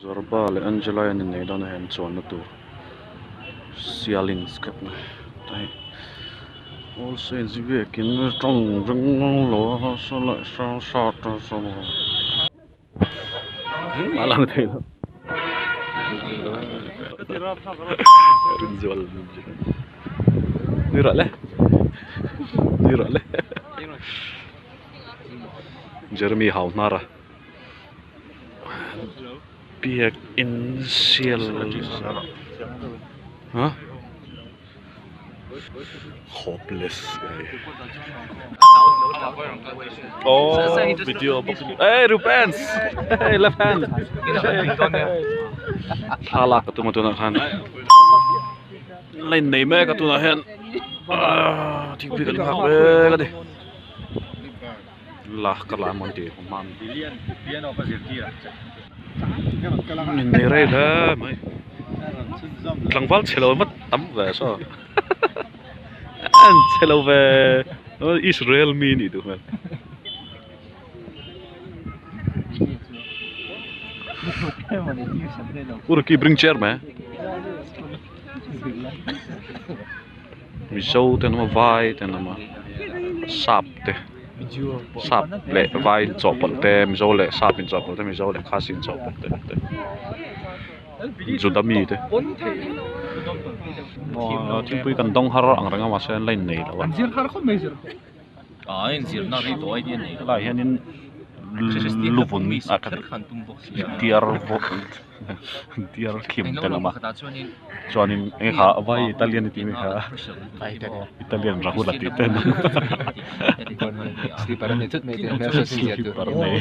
Zorba leh Angela an innei dawn a hei an chuanna tur sialin step te hi all saints biakin tawng ring lo a engmah lang thei lo rinzual ni rawh le ni rawh le Jeremy Hauhnara. Biak in sial huh hopeless guy oh video bawk hey Rupens hey left hand thla lak ka tum a tunah khan line nei mek a tunah hian ah thingpui kan nghak mek a ni. La ka la mawn tih hman in nei rei hle mai tlangval chhe lo vat tam ve saw an chhe lo ve Israel mi nih duh hmel. Urki bring chair me Mizo te an awm a vai te an awm a sap te sap leh vai inchawhpawlh te mizo leh sap inchawhpawlh te mizo leh khasi inchawhpawlh te te juda mi te aw thingpui kan dawng har ang reng a mahse an la innei lo a helaiah hianin luvun ah diar diar thlim te lam a chuanin eng kha vai Italian tih mai kha Italian Rahul a tih te an awm slipper nei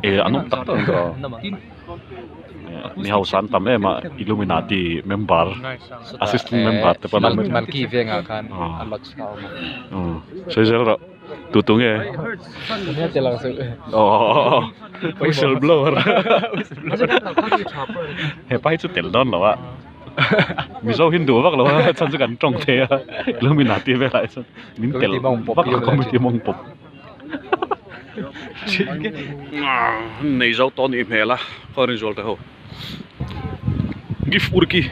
e an awm tak tak ang tawh mi hausa an tam em a Illuminati member assistant member te pawh an awm sawi zel rawh. Tu tu nge? Aww whistle blower he pa hi chu tel dawn lo a Mizo Hindu vak lo a chhan chu kan tawng thei a Illuminati velah hi chuan min tel vak lo committee mawng pawp nei zo tawh anih hmel a khaw rinzual te ho gift urki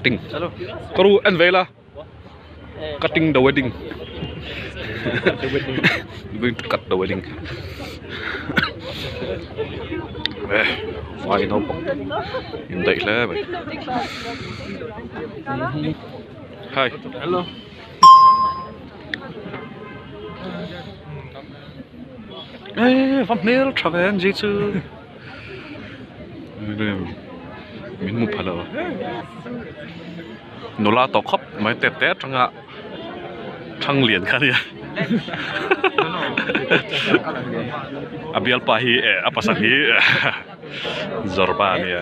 ting ka ru en ve ila. Cutting the wedding going to cut the wedding eh vai naupang indaih hle mai hi hello eh va hmel tha ve an ji chu min hmu pha lo. Nula tawh khawp mai tep te atanga thang lian kha ania a bialpa hi eh a pasal hi Zorba ania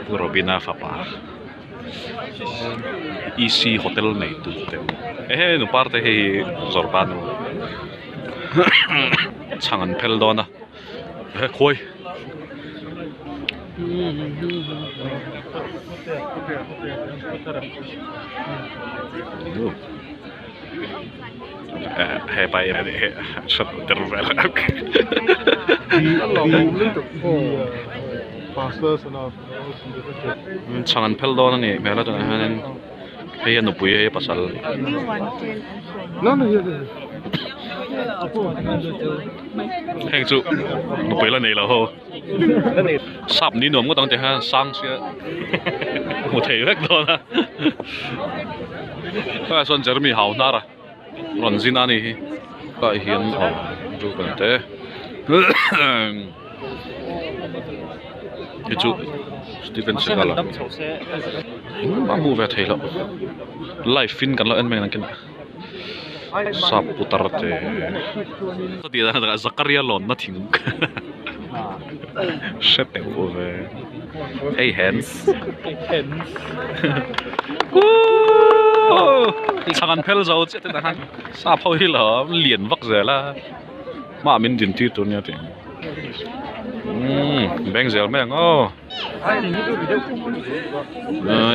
Pu Robina fapa EC hotel nei tu te ehe nu parte hei hi Zorba nu chhang an phel dawn a he khawi. Chhang an phel dawn a nih hmel a tunah hianin hei a nupui hei a pasal. Heng chu nupui la nei lo ho. Sap ni nuam ngawt ang tih khan sang sia hmu thei vek dawn a helaiah sawn Jeremy hau hnar a rawn zin a ni hi tah hian aw Ruben te hi chu Steven Seagal a engmah hmuh ve thei loh live in kan lo en mai ang kinah. Sap putar te Zakaria lawnna thing hre teuh ve hey hands chhang an phel zo chiah te tah khan sap ho hi lo lian vak zel a hmaah min din tir tur nia tih umm beng zel mai ang aw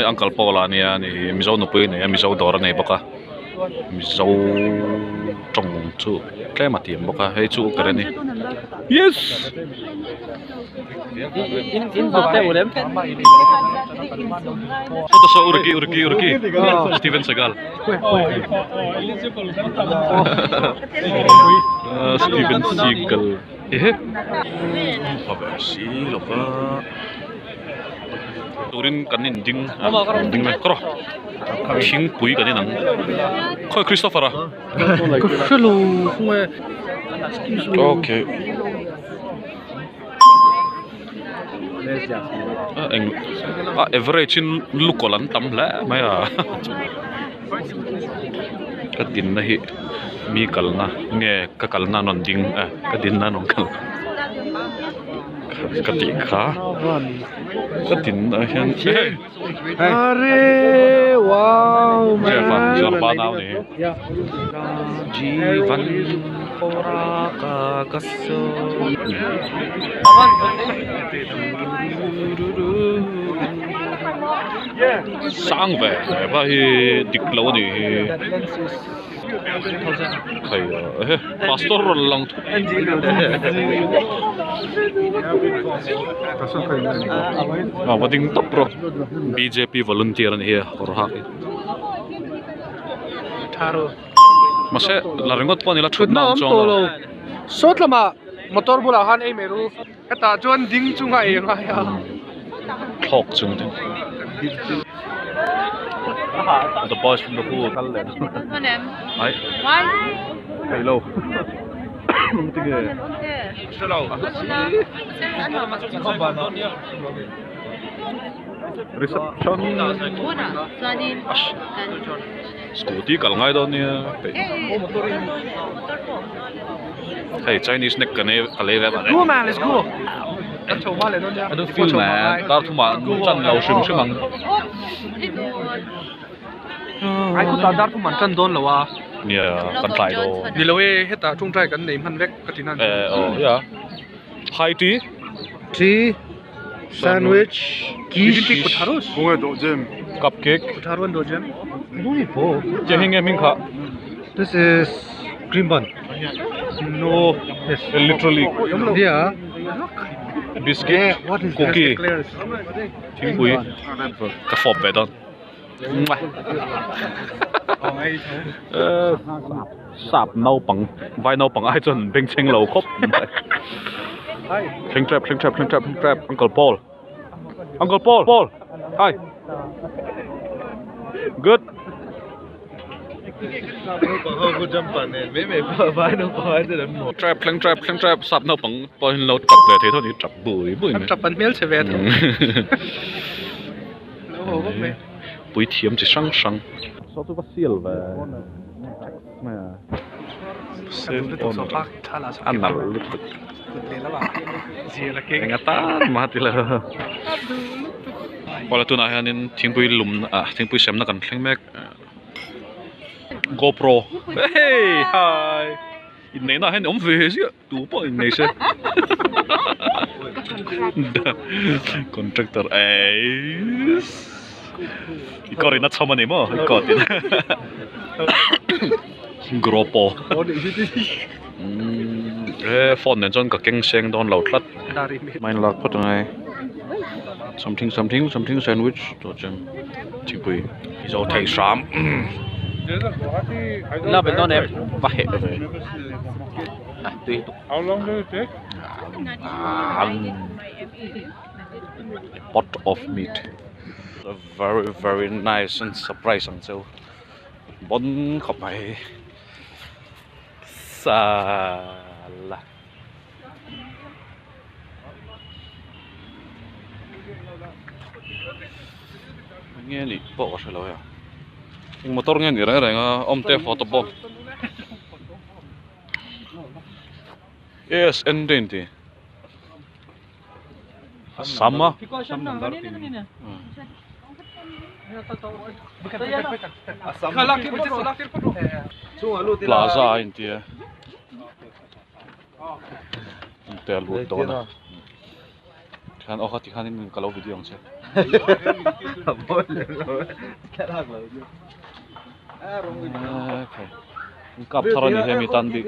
uncle Paul-a ania ni mizo nupui a nei a mizo dawr a nei bawk a. Mizo tawng chu tlem a tiam bawk a hei chu ka ren i yes. Photo saw urki urki urki Steven Seagal Steven Seagal ehe pa ber si lova turin kan in ding a ding mek rawh thingpui kan in ang khawi Christopher a okay. A eng a average in lukawlh an tam hle mai a ka dinna hi mi kalna nge ka kalna an rawn ding a ka dinna an rawn kal ka tih kha ka dinna hian hei Jeevan Sang ve hepa hi dik lo a nih hi khai a pastor rawn lang thut a va ding tawp rawh bjp volunteer a nih hi a kawr hak hi. Mahse la ringawt pawh a ni la thutna awm chuang lo. Sawt lamah motor bulah khan ei mai ru hetah chuan ding chunga ei a ngai a. Thlawk chung te. The boys from the pool. Ai. Thei lo. Tinge. Reception. Scooty kal ngai dawn nia peih hei Chinese snack ka nei ka lei ve mah Go man let's go kan chho hma leh dawn nia I don't feel man dar thum ah chan lo hrim hrim ang ai khutah dar thum an chan dawn lo a nia kan tlai dawn ni lo e hetah tawngtai kan nei hman vek ka ti nan eh aw ya high tea tea Sandwich, quiche, cupcake. Che hi nge hming kha? This is cream bun. No. Yes. Literally. Yeah. Biscuit, What is cookie, thingpui. Ka fawp ve dawn. Sap naupang, vai naupang ai chuan bengchheng lo khawp mai. Thleng trap, thleng trap, thleng trap, thleng trap, Uncle Paul. Uncle Paul, Paul. Hi. Good. Trap, thleng trap, thleng trap, sap naupang pawhin lo tap ve thei tho ni, tap bui bui mai. An tap an hmel che ve tho. Pui thiam chi hrang hrang. Saw chu va sial ve mai a. A nalh lutuk. Eng atan mah ti lo. Awle tunah hianin thingpui lum ah thingpui semna kan thleng mek. GoPro hey hi inneihna ah hian awm ve ziah. Tu pawh in nei se Contractor eiss I kawr in a chhawm a ni maw i coat in Gropo He phone nen chuan ka keng seng dawn lo tlat Mind lak phawt angai Something something something sandwich tawh chuan thingpui i zo thei hram Va heh ve. A pot of meat very very nice and surprise ang cheu bon khawp mai sala nge nih pawh ka hrelo hei eng motor nge ni reng reng a awmte photo pawh. ASN te inti a sam a plaza a inti a te a lut dawn a tikhan aw kha tikhanin ka lo video ang che. Ekhai kap thar a ni hemi tan bik.